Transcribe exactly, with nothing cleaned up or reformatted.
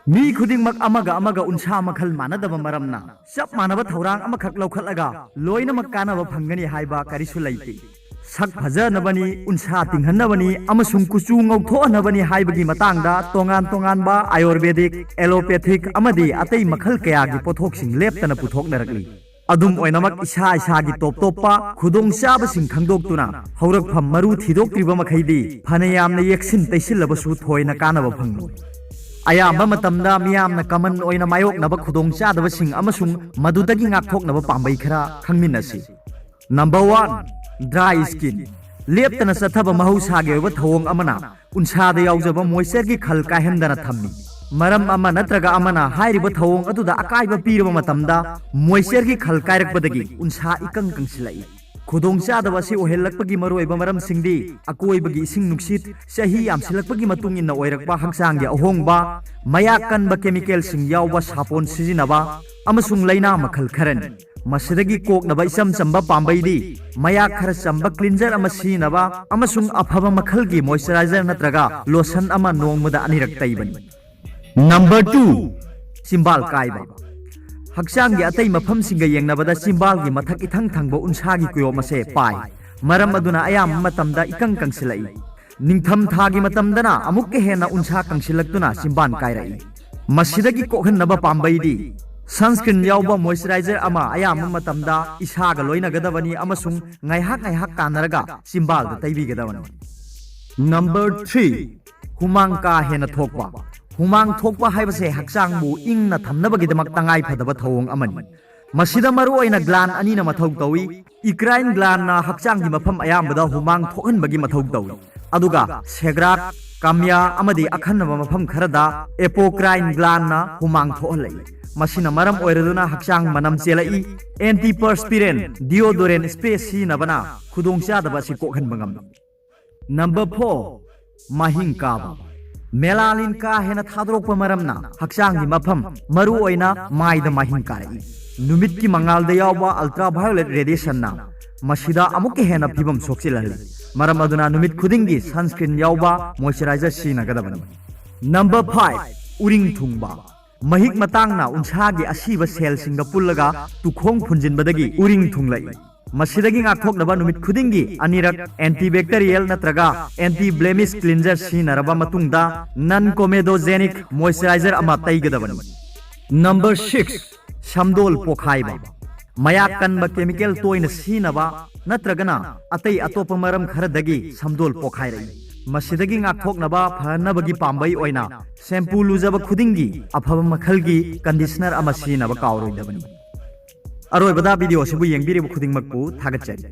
ꯃꯤ ꯈꯨꯗꯤꯡꯃꯛ ꯑꯃꯒ ꯑꯃꯒ ꯎꯟꯁꯥ ꯃꯈꯜ ꯃꯥꯟꯅꯗꯕ ꯃꯔꯝꯅ, ꯆꯞ ꯃꯥꯟꯅꯕ ꯊꯧꯔꯥꯡ ꯑꯃꯈꯛ ꯂꯧꯈꯠꯂꯒ ꯂꯣꯏꯅꯃꯛ ꯀꯥꯟꯅꯕ ꯐꯪꯒꯅꯤ ꯍꯥꯏꯕ ꯀꯔꯤꯁꯨ ꯂꯩꯇꯦ꯫ ꯁꯛ ꯐꯖꯅꯕꯅꯤ, ꯎꯟꯁꯥ ꯇꯤꯡꯍꯟꯅꯕꯅꯤ ꯑꯃꯁꯨꯡ ꯀꯨꯆꯨ ꯉꯧꯊꯣꯛꯍꯟꯅꯕꯅꯤ ꯍꯥꯏꯕꯒꯤ ꯃꯇꯥꯡꯗ ꯇꯣꯉꯥꯟ ꯇꯣꯉꯥꯟꯕ ꯑꯥꯌꯨꯔꯕꯦꯗꯤꯛ, ꯑꯦꯂꯣꯄꯦꯊꯤꯛ ꯑꯃꯗꯤ ꯑꯇꯩ ꯃꯈꯜ ꯀꯌꯥꯒꯤ ꯄꯣꯠꯊꯣꯛꯁꯤꯡ ꯂꯦꯞꯇꯅ ꯄꯨꯊꯣꯛꯅꯔꯛꯂꯤ꯫ ꯑꯗꯨꯝ ꯑꯣꯏꯅꯃꯛ, ꯏꯁꯥ ꯏꯁꯥꯒꯤ ꯇꯣꯞ ꯇꯣꯞꯄ ꯈꯨꯗꯣꯡꯆꯥꯕꯁꯤꯡ ꯈꯪꯗꯣꯛꯇꯨꯅ ꯍꯧꯔꯛꯐꯝ ꯃꯔꯨ ꯊꯤꯗꯣꯛꯇ꯭ꯔꯤꯕ ꯃꯈꯩꯗꯤ ꯐꯅ ꯌꯥꯝꯅ ꯌꯦꯛꯁꯤꯟ ꯇꯩꯁꯤꯜꯂꯕꯁꯨ ꯊꯣꯏꯅ ꯀꯥꯟꯅꯕ ꯐꯪꯂꯣꯏ꯫ ꯑꯌꯥꯝꯕ ꯃꯇꯝꯗ ꯃꯤꯌꯥꯝꯅ ꯀꯃꯟ ꯑꯣꯏꯅ ꯃꯥꯌꯣꯛꯅꯕ ꯈꯨꯗꯣꯡꯆꯥꯗꯕꯁꯤꯡ ꯑꯃꯁꯨꯡ ꯃꯗꯨꯗꯒꯤ ꯉꯥꯛꯊꯣꯛꯅꯕ ꯄꯥꯝꯕꯩ ꯈꯔ ꯈꯪꯃꯤꯟꯅꯁꯤ꯫ Number one, dry skin꯫ ꯂꯦꯞꯇꯅ ꯆꯠꯊꯕ ꯃꯍꯧꯁꯥꯒꯤ ꯑꯣꯏꯕ ꯊꯧꯑꯣꯡ ꯑꯃꯅ ꯎꯟꯁꯥꯗ ꯌꯥꯎꯖꯕ ꯃꯣꯏꯆꯔꯒꯤ ꯈꯜ ꯀꯥꯏꯍꯟꯗꯅ ꯊꯝꯃꯤ꯫ ꯃꯔꯝ ꯑꯃ ꯅꯠꯇ꯭ꯔꯒ ꯑꯃꯅ ꯍꯥꯏꯔꯤꯕ ꯊꯧꯑꯣꯡ ꯑꯗꯨꯗ ꯑꯀꯥꯏꯕ ꯄꯤꯔꯕ ꯃꯇꯝꯗ, ꯃꯣꯏꯆꯔꯒꯤ ꯈꯜ ꯀꯥꯏꯔꯛꯄꯗꯒꯤ ꯎꯟꯁꯥ ꯏꯀꯪ ꯀꯪꯁꯤꯜꯂꯛꯏ꯫ ꯈꯨꯗꯣꯡꯆꯥꯗꯕ ꯑꯁꯤ ꯑꯣꯏꯍꯜꯂꯛꯄꯒꯤ ꯃꯔꯨꯑꯣꯏꯕ ꯃꯔꯝꯁꯤꯡꯗꯤ ꯑꯀꯣꯏꯕꯒꯤ ꯏꯁꯤꯡ ꯅꯨꯡꯁꯤꯠ, ꯆꯍꯤ ꯌꯥꯝꯁꯤꯜꯂꯛꯄꯒꯤ ꯃꯇꯨꯡ ꯏꯟꯅ ꯑꯣꯏꯔꯛꯄ ꯍꯛꯆꯥꯡꯒꯤ ꯑꯍꯣꯡꯕ, ꯃꯌꯥꯛ ꯀꯟꯕ ꯀꯦꯃꯤꯀꯦꯜꯁꯤꯡ ꯌꯥꯎꯕ ꯁꯥꯄꯣꯟ ꯁꯤꯖꯤꯟꯅꯕ, ꯑꯃꯁꯨꯡ ꯂꯥꯏꯅꯥ ꯃꯈꯜ ꯈꯔꯅꯤ꯫ ꯃꯁꯤꯗꯒꯤ ꯀꯣꯛꯅꯕ ꯏꯆꯝ ꯆꯝꯕ ꯄꯥꯝꯕꯩꯗꯤ ꯃꯌꯥꯛ ꯈꯔ ꯆꯝꯕ ꯀ꯭ꯂꯤꯟꯖꯔ ꯑꯃ ꯁꯤꯖꯤꯟꯅꯕ ꯑꯃꯁꯨꯡ ꯑꯐꯕ ꯃꯈꯜꯒꯤ ꯃꯣꯏꯆꯔꯥꯏꯖꯔ ꯅꯠꯇ꯭ꯔꯒ ꯂꯣꯁꯟ ꯑꯃ ꯅꯣꯡꯃꯗ ꯑꯅꯤꯔꯛ ꯇꯩꯕꯅꯤ꯫ Number two, ꯆꯤꯝꯕꯥꯜ ꯀꯥꯏꯕ꯫ ꯍꯛꯆꯥꯡꯒꯤ ꯑꯇꯩ ꯃꯐꯝꯁꯤꯡꯒ ꯌꯦꯡꯅꯕꯗ ꯆꯤꯝꯕꯥꯜꯒꯤ ꯃꯊꯛ ꯏꯊꯪ ꯊꯪꯕ ꯎꯟꯁꯥꯒꯤ ꯀꯨꯌꯣꯝ ꯑꯁꯦ ꯄꯥꯏ꯫ ꯃꯔꯝ ꯑꯗꯨꯅ ꯑꯌꯥꯝꯕ ꯃꯇꯝꯗ ꯏꯀꯪ ꯀꯪꯁꯤꯜꯂꯛꯏ꯫ ꯅꯤꯡꯊꯝ ꯊꯥꯒꯤ ꯃꯇꯝꯗꯅ ꯑꯃꯨꯛꯀ ꯍꯦꯟꯅ ꯎꯟꯁꯥ ꯀꯪꯁꯤꯜꯂꯛꯇꯨꯅ ꯆꯤꯝꯕꯥꯜ ꯀꯥꯏꯔꯛꯏ꯫ ꯃꯁꯤꯗꯒꯤ ꯀꯣꯛꯍꯟꯅꯕ ꯄꯥꯝꯕꯩꯗꯤ sunscreen ꯌꯥꯎꯕ moisturizer ꯑꯃ ꯑꯌꯥꯝꯕ ꯃꯇꯝꯗ ꯏꯁꯥꯒ ꯂꯣꯏꯅꯒꯗꯕꯅꯤ ꯑꯃꯁꯨꯡ ꯉꯥꯏꯍꯥꯛ ꯉꯥꯏꯍꯥꯛ ꯀꯥꯟꯅꯔꯒ ꯆꯤꯝꯕꯥꯜꯗ ꯇꯩꯕꯤꯒꯗꯕꯅꯤ꯫ Number three, ꯍꯨꯃꯥꯡ ꯀꯥ ꯍꯦꯟꯅ ꯊꯣꯛꯄ꯫ ꯍꯨꯃꯥꯡ ꯊꯣꯛꯄ ꯍꯥꯏꯕꯁꯦ ꯍꯛꯆꯥꯡꯕꯨ ꯏꯪꯅ ꯊꯝꯅꯕꯒꯤꯗꯃꯛ ꯇꯉꯥꯏ ꯐꯗꯕ ꯊꯧꯑꯣꯡ ꯑꯃꯅꯤ꯫ ꯃꯁꯤꯗ ꯃꯔꯨꯑꯣꯏꯅ gland ꯑꯅꯤꯅ ꯃꯊꯧ ꯇꯧꯏ꯫ Endocrine glandꯅ ꯍꯛꯆꯥꯡꯒꯤ ꯃꯐꯝ ꯑꯌꯥꯝꯕꯗ ꯍꯨꯃꯥꯡ ꯊꯣꯛꯍꯟꯕꯒꯤ ꯃꯊꯧ ꯇꯧꯏ, ꯑꯗꯨꯒ ꯁꯦꯒ꯭ꯔꯥꯛ, ꯀꯥꯃ꯭ꯌꯥ ꯑꯃꯗꯤ ꯑꯈꯟꯅꯕ ꯃꯐꯝ ꯈꯔꯗ apocrine glandꯅ ꯍꯨꯃꯥꯡ ꯊꯣꯛꯍꯜꯂꯛꯏ꯫ ꯃꯁꯤꯅ ꯃꯔꯝ ꯑꯣꯏꯔꯗꯨꯅ ꯍꯛꯆꯥꯡ ꯃꯅꯝ ꯆꯦꯜꯂꯛꯏ꯫ Antiperspirant deodorant spray ꯁꯤꯖꯤꯟꯅꯕꯅ ꯈꯨꯗꯣꯡꯆꯥꯗꯕ ꯑꯁꯤ ꯀꯣꯛꯍꯟꯕ ꯉꯝꯃꯤ꯫ Number four, ꯃꯍꯤꯡ ꯀꯥꯕ꯫ Melanin ꯀꯥ ꯍꯦꯟꯅ ꯊꯥꯗꯣꯔꯛꯄ ꯃꯔꯝꯅ ꯍꯛꯆꯥꯡꯒꯤ ꯃꯐꯝ, ꯃꯔꯨꯑꯣꯏꯅ ꯃꯥꯏꯗ ꯃꯍꯤꯡ ꯀꯥꯔꯛꯏ꯫ ꯅꯨꯃꯤꯠꯀꯤ ꯃꯉꯥꯜꯗ ꯌꯥꯎꯕ ultraviolet radiationꯅ ꯃꯁꯤꯗ ꯑꯃꯨꯛꯀ ꯍꯦꯟꯅ ꯐꯤꯕꯝ ꯁꯣꯛꯆꯤꯜꯍꯜꯂꯤ꯫ ꯃꯔꯝ ꯑꯗꯨꯅ ꯅꯨꯃꯤꯠ ꯈꯨꯗꯤꯡꯒꯤ sunscreen ꯌꯥꯎꯕ moisturizer ꯁꯤꯖꯤꯟꯅꯒꯗꯕꯅꯤ꯫ Number five, ꯎꯔꯤꯡ ꯊꯨꯡꯕ꯫ ꯃꯍꯤꯛ ꯃꯇꯥꯡꯅ ꯎꯟꯁꯥꯒꯤ ꯑꯁꯤꯕ ꯁꯦꯜꯁꯤꯡꯒ ꯄꯨꯜꯂꯒ ꯇꯨꯈꯣꯡ ꯐꯨꯟꯖꯤꯟꯕꯗꯒꯤ ꯎꯔꯤꯡ ꯊꯨꯡꯂꯛꯏ꯫ ꯃꯁꯤꯗꯒꯤ ꯉꯥꯛꯊꯣꯛꯅꯕ ꯅꯨꯃꯤꯠ ꯈꯨꯗꯤꯡꯒꯤ ꯑꯅꯤꯔꯛ antibacterial ꯅꯠꯇ꯭ꯔꯒ anti blemish cleanser ꯁꯤꯖꯤꯟꯅꯔꯕ ꯃꯇꯨꯡꯗ non comedogenic moisturizer ꯑꯃ ꯇꯩꯒꯗꯕꯅꯤ꯫ Number six, ꯁꯝꯗꯣꯜ ꯄꯣꯈꯥꯏꯕ꯫ ꯃꯌꯥꯛ ꯀꯟꯕ chemical ꯇꯣꯏꯅ ꯁꯤꯖꯤꯟꯅꯕ ꯅꯠꯇ꯭ꯔꯒꯅ ꯑꯇꯩ ꯑꯇꯣꯞꯄ ꯃꯔꯝ ꯈꯔꯗꯒꯤ ꯁꯝꯗꯣꯜ ꯄꯣꯈꯥꯏꯔꯛꯏ꯫ ꯃꯁꯤꯗꯒꯤ ꯉꯥꯛꯊꯣꯛꯅꯕ ꯐꯍꯟꯅꯕꯒꯤ ꯄꯥꯝꯕꯩ ꯑꯣꯏꯅ shampoo ꯂꯨꯖꯕ ꯈꯨꯗꯤꯡꯒꯤ ꯑꯐꯕ ꯃꯈꯜꯒꯤ conditioner ꯑꯃ ꯁꯤꯖꯤꯟꯅꯕ ꯀꯥꯎꯔꯣꯏꯗꯕꯅꯤ꯫ ꯑꯔꯣꯏꯕꯗ video ꯑꯁꯤꯕꯨ ꯌꯦꯡꯕꯤꯔꯤꯕ ꯈꯨꯗꯤꯡꯃꯛꯄꯨ ꯊꯥꯒꯠꯆꯔꯤ꯫